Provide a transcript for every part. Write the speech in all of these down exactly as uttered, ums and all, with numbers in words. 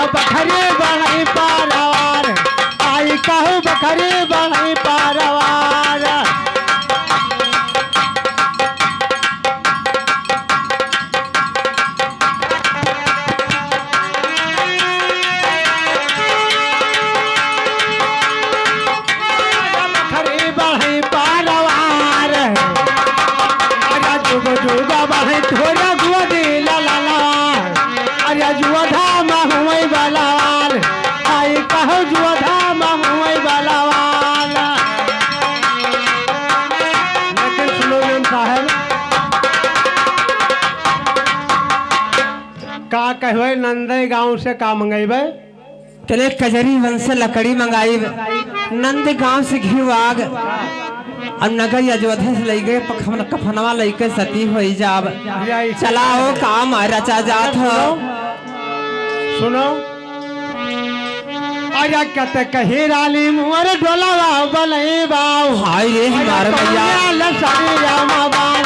बखरी बनै पारवार, आई कहूँ बखरी बनै पारवार। बखरी बनै पारवार। अरे जुग जुग बनै तोहरे गोदी ललनवा। अरे जुग धाम हुवै बलवान। आई कहूँ जुग धाम हुवै बलवान। लेकिन सुनो मेम साहब, का कहबै नंदई गाँव से का मंगैबै? तले कजरी वन से लकड़ी मंगाइब, नंद गाँव से घिउ आग, और नगई अयोध्या से लइके पखन-, कफनवा लइके सती होई जाब। चलाओ काम रचा जात हो। सुनो, अरे कत कही रानी मोर डोलवा बनैबाओ। हाय रे हमार भैया। लसरिया मबान,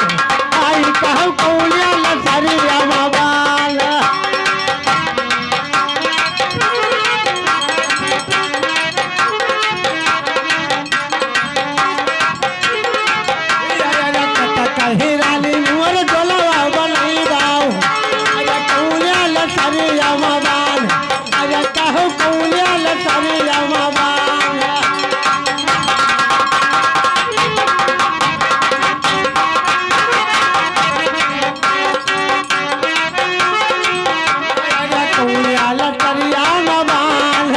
आई कहूँ कौलिया लसरिया मबान। कही रानी मोर डोलवा बनैबाओ। अरे कौलिया लसरिया मबान। अरे कहूँ कौलिया लसरिया मबान। अरे कौलिया लसरिया मबान।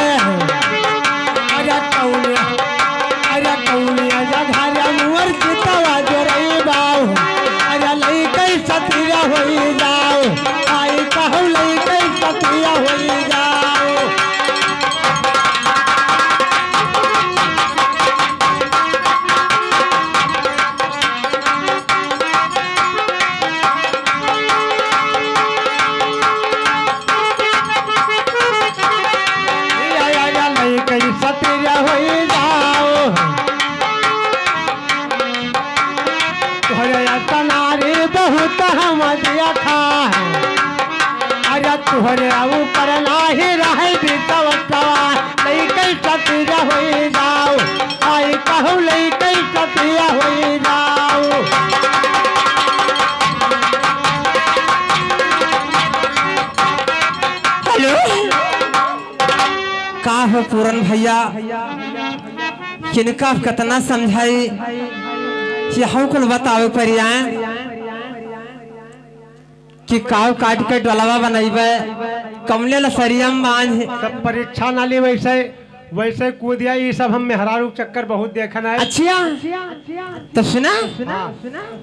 अरे कौलिया, अरे कौलिया जघारा मोर चितवा जोरैबाओ। अरे लइकै सतिया होई जाओ। आई कहूँ लइकै सतिया होई जाओ। या, या, या, लइकै सतिया होई जाओ। तोहरे अतना रे बहुत हम देखा है। अरे तोहरे ऊपर नाही रहे बितवतवा। लइकै सतिया होई जाओ। आई कहूँ लइकै सतिया होई जाओ। हेलो, का हो पूरन भैया, किनका कितना समझाई कि हम कुल बतावे परिया कि काव काट के डोलवा बनैबे, कमले लसरिया में बांध। सब परीक्षा ना ली वैसे, वैसे कूदिया, ई सब हम मेहरारू चक्कर बहुत देखन है। अच्छा, तो सुना। हाँ।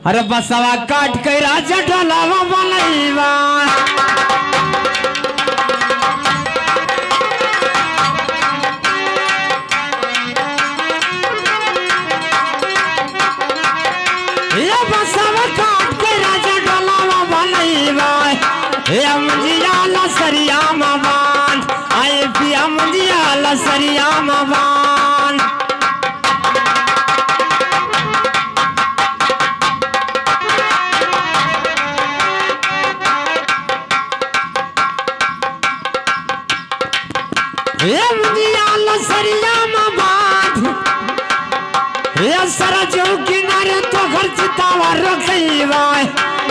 अरे बसवा काट के राजा डोलवा बनैबा। ये बसवा काट के राजा डोलवा बनैबा। हे अमजिया लसरिया मा बांध, आए पिया अमजिया लसरिया मा बांध। हे मुनिया लसरिया मा बांध, हे सरजू किनारे तोहर चितावा रोकैबा,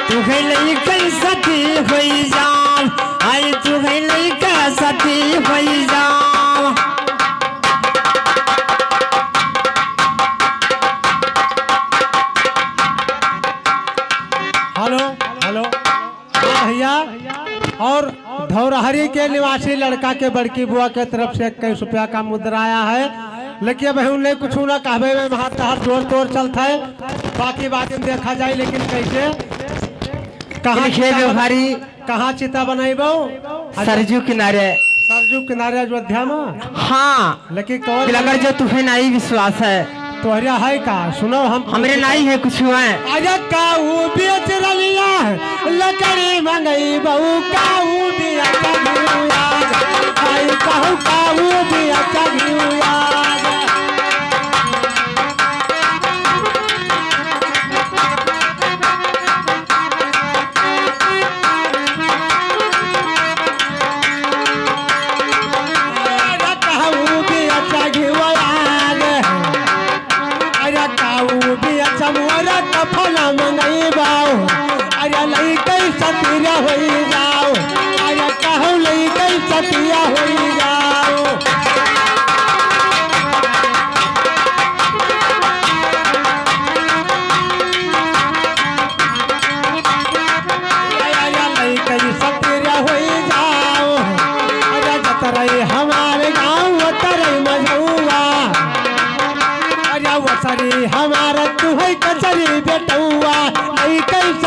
तू गइलई कैसती होई जाम, आई तू गइलई कैसती होई जाम। हेलो, हेलो। हाँ भैया, और धौरहरी के निवासी लड़का के बड़की बुआ के तरफ से इक्कीस रुपया का मुद्रा आया है। लेकिन अब हम नहीं कुछ ना कहबे में वहाँ तहार जोर तोर चलत है, बाकी बाद में देखा जाए। लेकिन कैसे, कहाँ लिखे चिता बन-, व्यवहारी कहाँ चिता बनैबो? अच्छा, सरजू किनारे। सरजू किनारे अयोध्या में? हाँ। लेकिन कौन? कि अगर जो तुहे नाई विश्वास है। तोहरे है का? सुनो हम। हमरे नाई है कुछ हुआ है। अरे काऊ बेच रलिया, लकड़ी मंगई बहू, काऊ बेच रलिया। आई कहू काऊ बेच रलिया।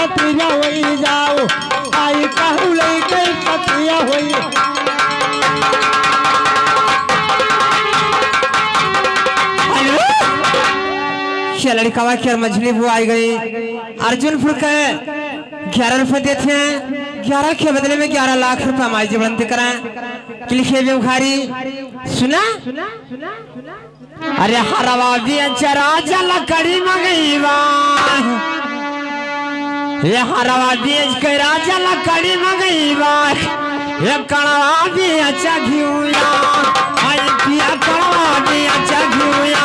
सतिया होई जाओ, आई कहू लइके सतिया होई। हेलो, ये लड़िकवा के मझली बुआई गई। अर्जुनपुर के ग्यारह रुपये देते हैं, ग्यारह के बदले में ग्यारह लाख रुपये माई जी बढ़ंती कराएं। कि लिखे बेवखारी, सुना? अरे हरवा बेच राजा लकड़ी मंगइबा, ये हरवा बेच के राजा लकड़ी मंगइबा, ये कड़वा बेच घिउया, आई पिया कड़वा बेच घिउया।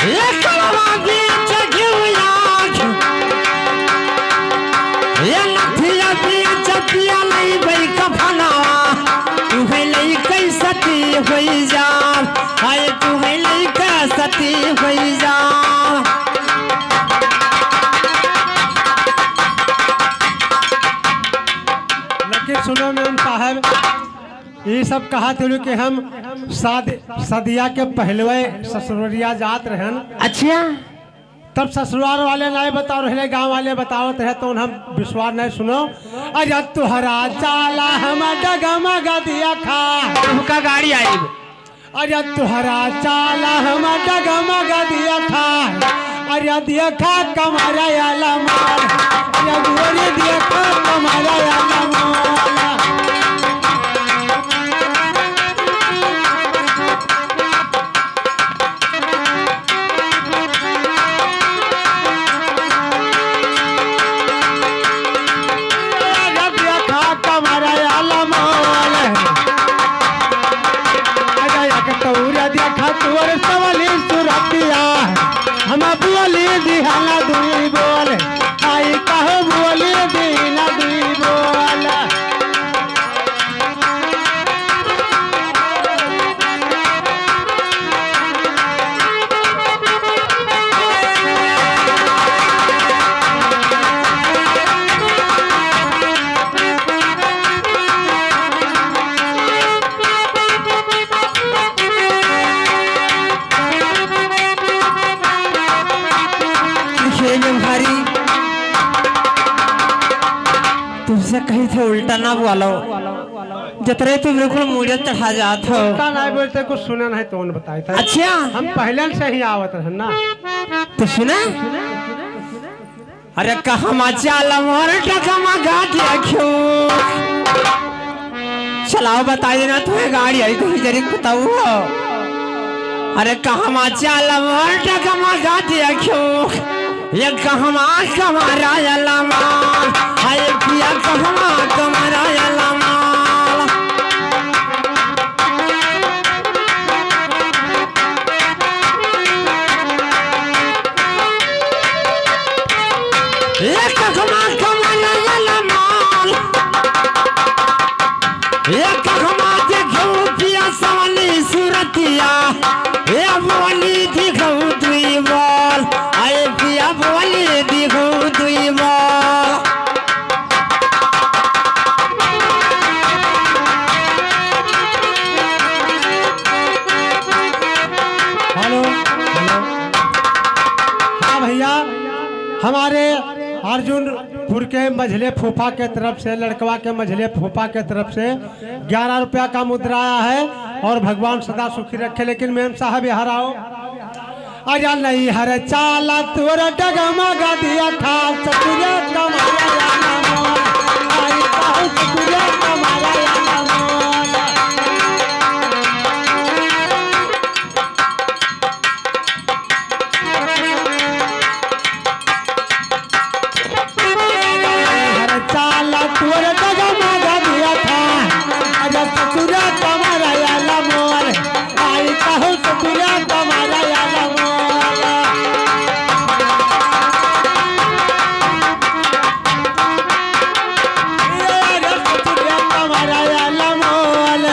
ये कड़वा बेच घिउया, ये नथिया बेच पिया लइबे कफनवा, तुहै लइके सती होई जा, हाय तुहै लइके सती होई जा। लेकिन सुनो मेम साहब, ई सब कहत हलू कि हम शाद-, सदिया के पहलवे ससुररिया जात रहन। अच्छा। तब ससुराल वाले नाहीं बताओ रहले, गाँव वाले बतावत रहे, तो हम विश्वास नाहीं सुनो। अरे तुहरा चाला हम डगमग दिया खा। तुहका गाड़ी आई। अरे तुहरा चाला हम डगमग दिया खा। अरे देखा कमरा आला माल। अरे गोरी देखा कमरा आला माल। अरे देखा कमरा आला माल। अरे एक तौर देखा तोर सवली सुरतिया। हम बोली दिहला दुई बोल। आई कहो बोली दीना दुई बोल। हे व्यवहारी, तुमसे कही थे उल्टा ना बोलो, जतरे तू बिल्कुल मुड़िया चढ़ा जात हो। उल्टा ना बोलते, कुछ सुने नहीं तो उन बताए थे। अच्छा। हम पहले से ही आवत रहन ना। तो सुना? अरे कहमा चाला मोर डगमगा देखियो। चलाओ बताइए ना, तुम्हें गाड़ी आई तो जरी बताओ। अरे कहमा चाला मोर डगमगा देखियो। ये कहमा कमरा आला माल। हाय पिया कहमा कमरा आला माल। ए कखमा कमला वाला माल। ए कखमा देखो पिया सवली सुरतिया। ए बोली दिखो दुई बोल। आए पिया बोली दिखो दुई बोल। हेलो, हेलो। हाँ भइया, हमारे अर्जुनपुर के मझले फूफा के तरफ से, लड़कवा के मझले फूफा के तरफ से ग्यारह रुपया का मुद्रा आया है और भगवान सदा सुखी रखे। लेकिन मेम साहब यहाँ आओ। अरे नैहर चाला तोर डगमगा देखा, ससुरे कमरा आला माल। आई कहूँ ससुरे कमरा आला माल। नैहर चाला तोर डगमगा देखा, अरे ससुरे कमरा आला माल। आई कहूँ ससुरे कमरा आला माल। अरे ससुरे कमरा आला माल।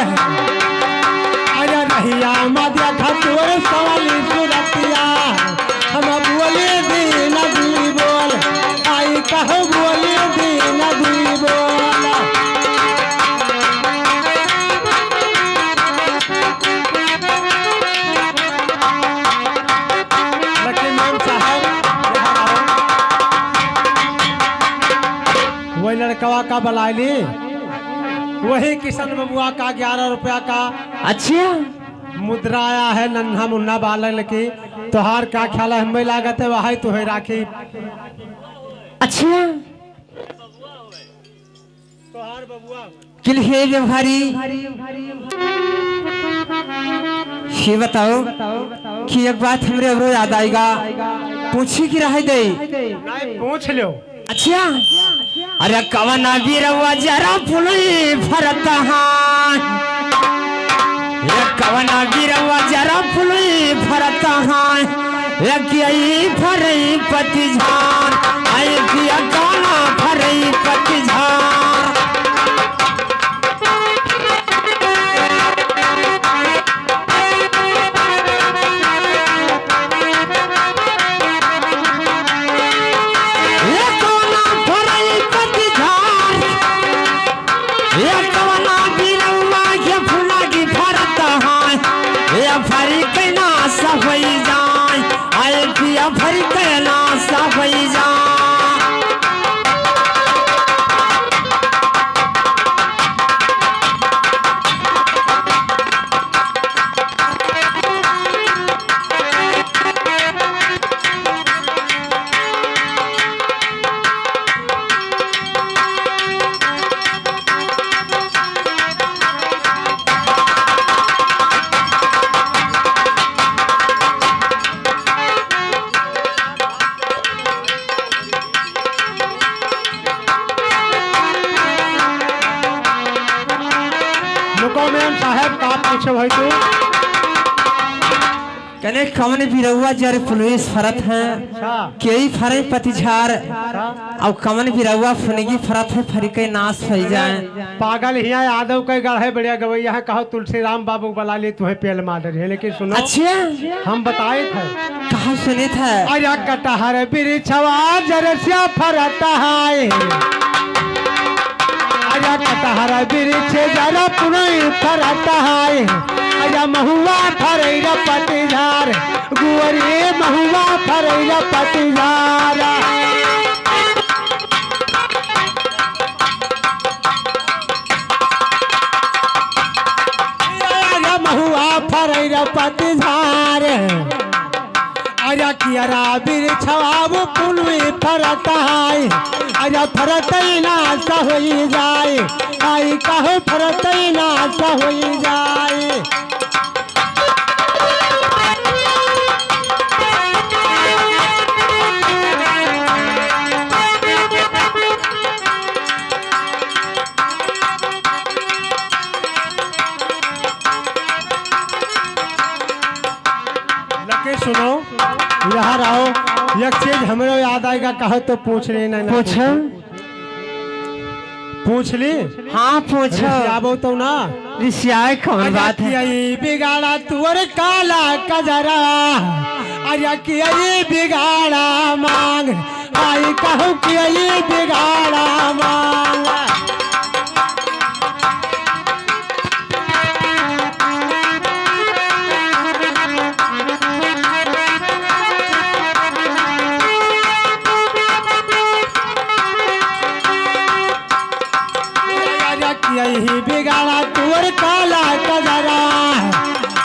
अरे रहिया मा देखा तोर सवली सुरतिया। हम का बलाइली, वही किशन बबुआ का ग्यारह रुपया का अच्छा। मुद्रा आया है, नन्हा मुन्ना बालक की। तोहार का ख्याल है? हमें लागत है वही तो है राखी। अच्छा। तोहार बबुआ। किल हे व्यवहारी। ये बताओ कि एक बात हमरे अबरो याद आइगा, पूछी कि रहे दे। नहीं, पूछ लो। अच्छा। अरे कवना बीरवा जरा फुलई फरत हाँ, ये कवना बीरवा जरा फुलई फरत हाँ, ये किया फरई पतिझार, आए किया कवना फरई पतिझार। ये कवना फरई पतिझार, ये कवना बिरौआ के फुलागी फरत हाँ, ये फरी के नास होई जाए, आए पिया फरी के नास होई जाए। रुको मेम साहब, का पूछे भाई तू? कने कवन बिरौआ जर पुलिस फरत है, अच्छा। केई फरे पतिझार, अच्छा। अउ कवन बिरौआ फुनगी फरत है, फरी के नास होई जाए। पागल हिया यादव के गढ़ है, बढ़िया गवैया है, कहो तुलसीराम बाबू बुला लिए, तुम्हें पेल मार रही है, लेकिन सुनो। अच्छा। हम बताए थे। कहाँ सुने थे? अरे कटहर बिरिछवा जरसिया फरत है। अरे कटहर बिरिछ जरा पुनई फरत है। अरे महुआ फरैर पतिझार, गुअरे महुआ फरैर पतिझार। अरे महुआ फरैर पतिझार। अरे कियरा बिरिछवा वो पुनई फरत है, अरे फरतई नास होई जाए, आई कहो फरतई नास होई जाए। लके सुनो, यहाँ रहो, एक चीज हमरो याद आएगा, कहो तो पूछ लेना ना। पूछो। पूछ ली? हाँ, पूछो। रिसियाबो तो ना। रिसियाए कौन अरे बात है? किया ई बिगाड़ा तुअर काला कजरा, अरे किया ई बिगाड़ा मांग, आई कहूँ किया ई बिगाड़ा मांग। यही बिगाड़ा तुअर काला कजरा,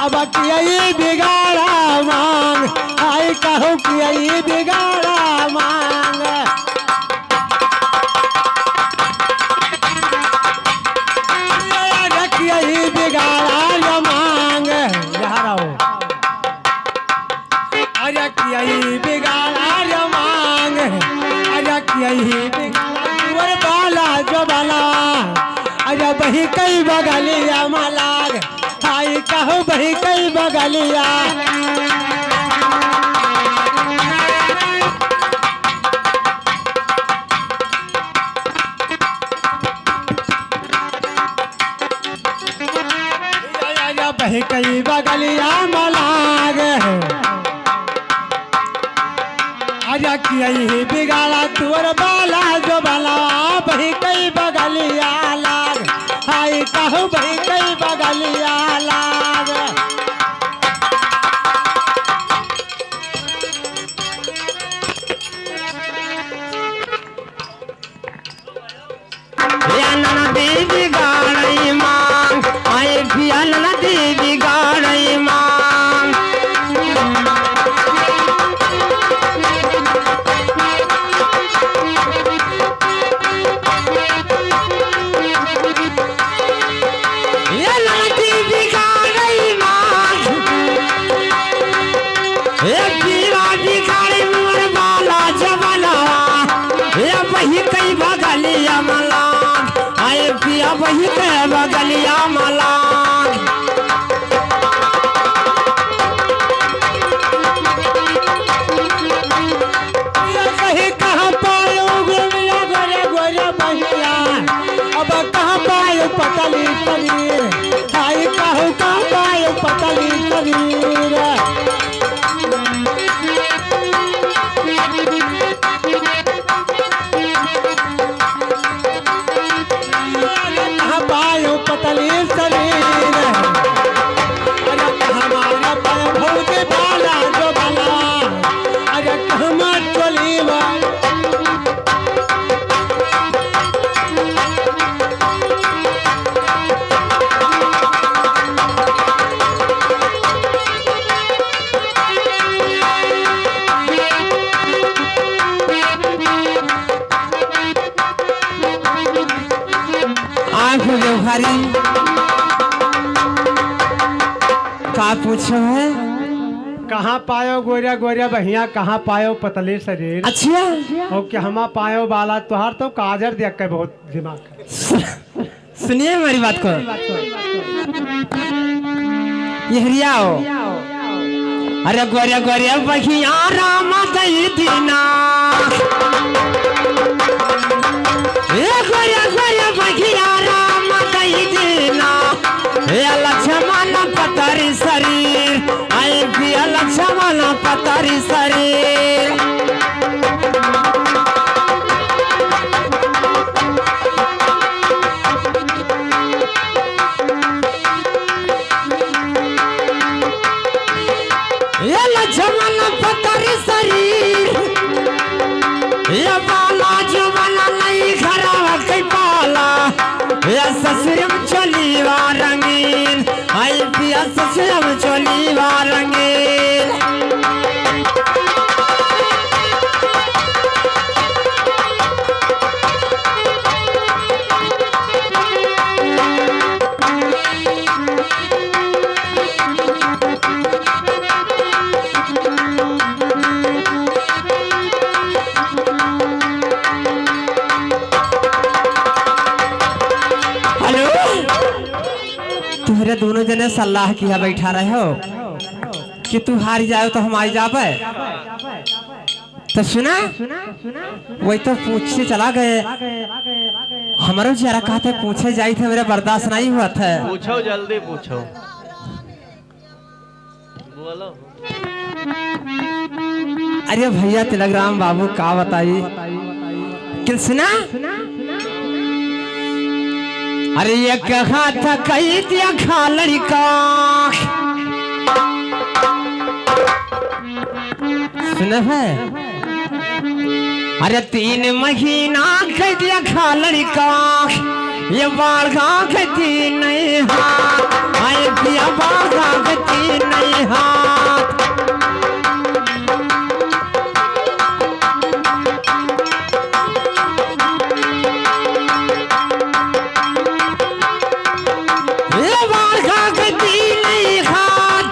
अब किया ई बिगाड़ा मांग, आई कहूँ किया ई बिगाड़ा मांग। अरे किया ई बिगाड़ा या मांग, यहाँ रहो। अरे किया ई बिगाड़ा या मांग, अरे किया ई बिगाड़ा तुअर बाला जो बाला, अरे बही कई बगलिया मलाग, आई कहूँ बही कई बगलिया। या, या, या, बही कई बगलिया मलाग। आजा किया ई बिगाड़ा तुअर बाला जो बाला, बही कई बगलिया लाग। हाय कहूँ बही कई बगलिया लाग। बिगाड़ी मोर बाला जवनवा, ए बही कई बगलिया मलांग, आए पिया बही के बगलिया मलांग। ये कहीं कहाँ पायो गोरिया गोरे गोरे बहिया, अब कहाँ पायो पतली शरीर, भाई कहू कहाँ पायो पतली शरीर। कहाँ पायो पतली शरीर, अरे हमारा पायो भौजी बाला जो बाला, अरे हमार चोली वाला। आँख व्यवहारी का पूछो है? कहाँ पायो गोरिया गोरिया बहिया, कहाँ पायो पतली शरीर? अच्छा। और कि हमा पायो बाला, तोहार तो काजर देख के बहुत दिमाग खराब। सुनिए मेरी बात को। ये हरियाओ। अरे गोरे गोरे बखिया राम दई दीना। ए गोरे गोरे बखिया राम दई दीना। ए लक्ष्मण पतरी शरीर। आए पिया लक्ष्मण पतरी शरीर। ये लक्ष्मण पतरी शरीर, ये बाला जुबान नहीं घरवा के पाला, ये ससुरम चोलीवा रंगीन, आई पिया ससुरम चोलीवा रंगीन। हेलो, तुहरे दोनों जने सलाह किया बैठा रहे हो कि तू हार जाओ तो हम आई जाबे। तो सुना, वही तो पूछे चला गए। हमरो जरा कहते पूछे जाई थे, मेरा बर्दाश्त नहीं हुआ था। पूछो, जल्दी पूछो। बोलो। अरे भैया तिलक राम बाबू का बताई? कृष्णा, अरे ये कहा था कही दिया खा लड़का। सुन है, अरे तीन महीना के देखा लड़का, ये बालका के तीन हाथ, आए पिया बालका के तीन हाथ। ये बालका के तीन हाथ।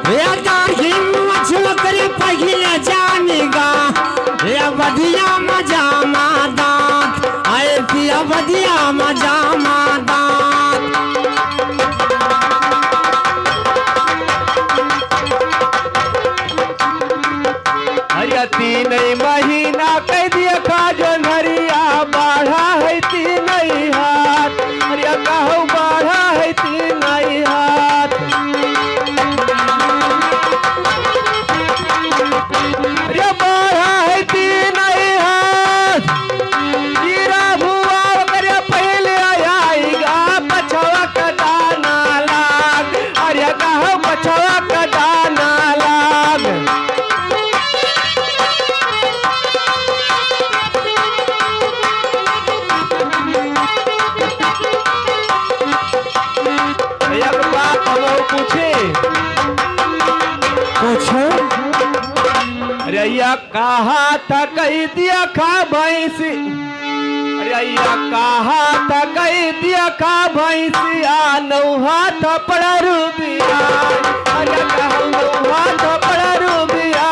ए दाढ़ी मछुआ करे पहिले जानेगा। ए बदिया मजा मादात। आए पिया बदिया मजा मादात। अरे तीन महीना कह दिया का जो नरिया बाढ़ा है तीन हाथ। अरे कहू बाढ़ा है तीन हाथ। अरे बाढ़ा है तीन हाथ। हीरा भुआ करे पहिले आएगा पछवा का दाना लाग। अरे कहू पछवा का दाना लाग। एक बात हम पूछे। पूछो। अरे या कहा था कही दिया खा भैंसी। अरे या कहा था कई दिया का भैंसिया, नौ हाथ पड़ा रूबिया। अरे कहूँ नौ हाथ पड़ा रूबिया।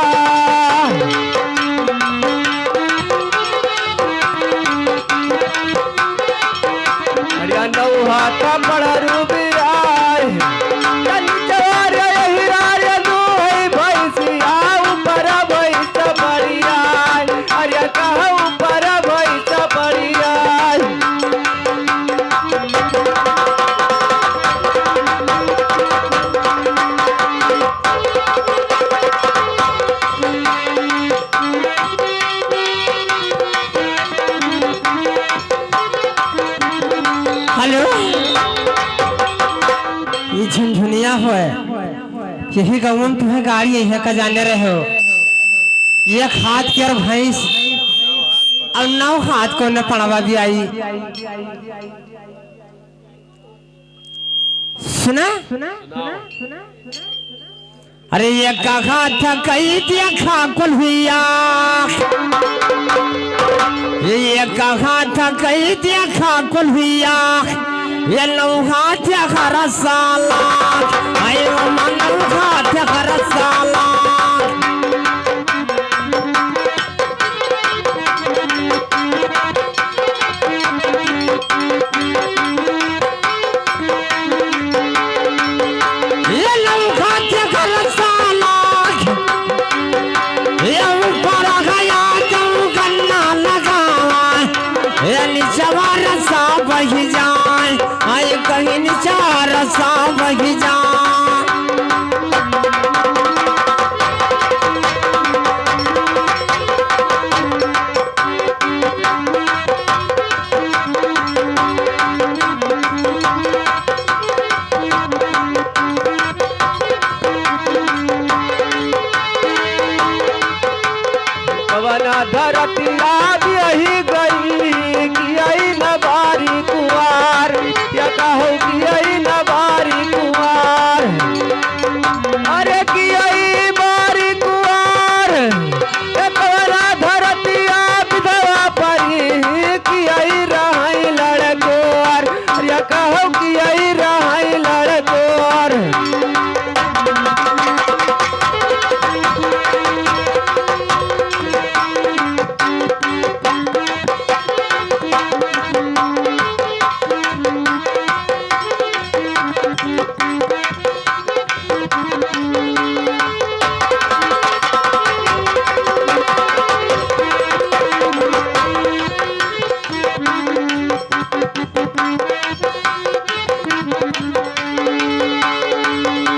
अरे नौ हाथ पड़ा रूबिया। या निचवा रे हीरा रे दू है भैंसिया, ऊपर भैंस बढ़िया। अरे कहूँ ऊपर भैंस बढ़िया। हेलो, ये झुनझुनिया होय, यही गाँव में तुम्हें गाड़ी यही का जाने रहे हो। एक हाथ के और भैंस और नौ हाथ को न पड़वा भी आई। सुना? अरे एक हाथ कई देखा कुल्हिया, ये एक हाथ कई देखा कुल्हिया, ये नौ हाथ हर साला, आयो मन नौ हाथ हर साला। ये लौका के घर साला, ये ऊपर गया तो गन्ना लगावा, ये निचवा रसा बही जाए, आए कहीं निचवा रसा बही जाए। कवना धरतिया बियही गई, कियई न बारी कुआर, या कहू कियई न बारी कुआर। अरे कियई बारी कुआर, ए कवना धरतिया बिधवा परी, कियई रहई लड़कोर, अरे कहू कियई रहई लड़कोर।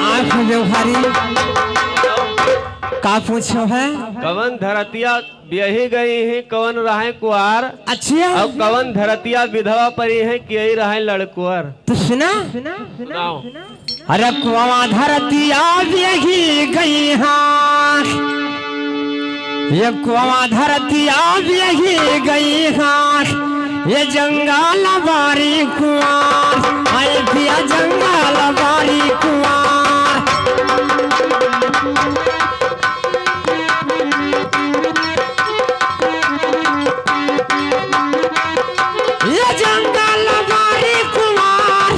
आँख व्यवहारी का पूछो है? कवन धरतिया बियही गई है, कवन रहे कुआर? अच्छा। और कवन धरतिया बिधवा परी है, कियई रहे लड़कुआर? तो सुना। सुनाओ। अरे कुआं धरतिया बियही गई हाँ, ये कुआं धरतिया बियही गई हाँ, ये जंगल बारी कुआर, आए पिया जंगल बारी कुआर। ये जंगल बारी कुआर,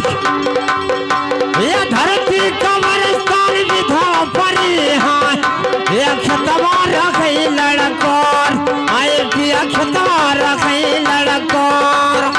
ये धरती कब्रिस्तान बिधवा परी हाँ, ये खेतवा रखई लड़कोर, आए पिया खेतवा रखई लड़कोर।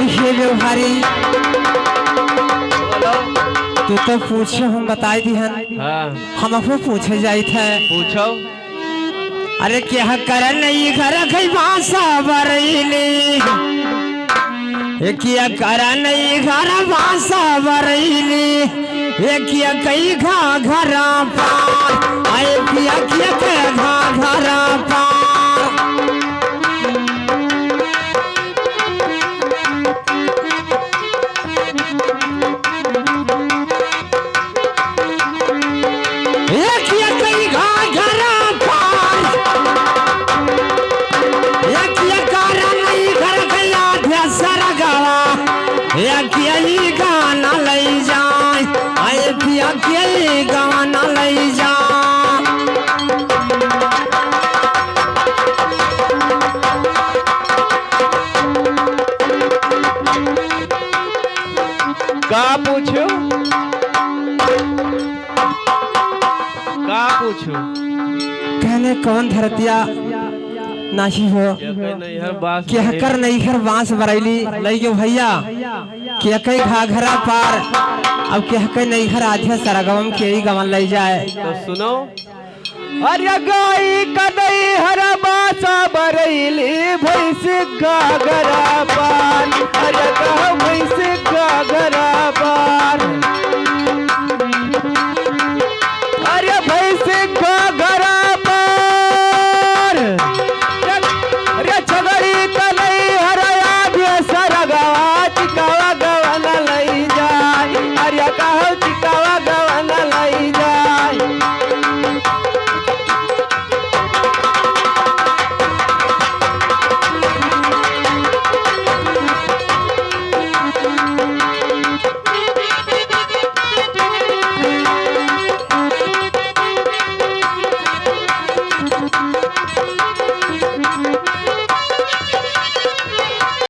हे व्यवहारी, बोलो। तू तो पूछो, हम बताई दिहन। हाँ। हम आपको पूछे जाइत है। पूछो। अरे क्या करन ई घर खई बासा बरैली, ए क्या करन ई घर बासा बरैली, ए क्या कई घा घरा पार, आए पिया क्या के घा घरा पार। कौन धरतिया नाही हो। केहकर नैहर बांस केहकर बरैली। नैहर बांस बरैली। लई गयो भैया। केहकै घाघरा पार, अब केहकै नैहर आध्या सरगवम केई गवन लई जाए। तो सुनो। अरे गाई का नैहर बांस बरैली, भैंस घाघरा पार। अरे गा भैंस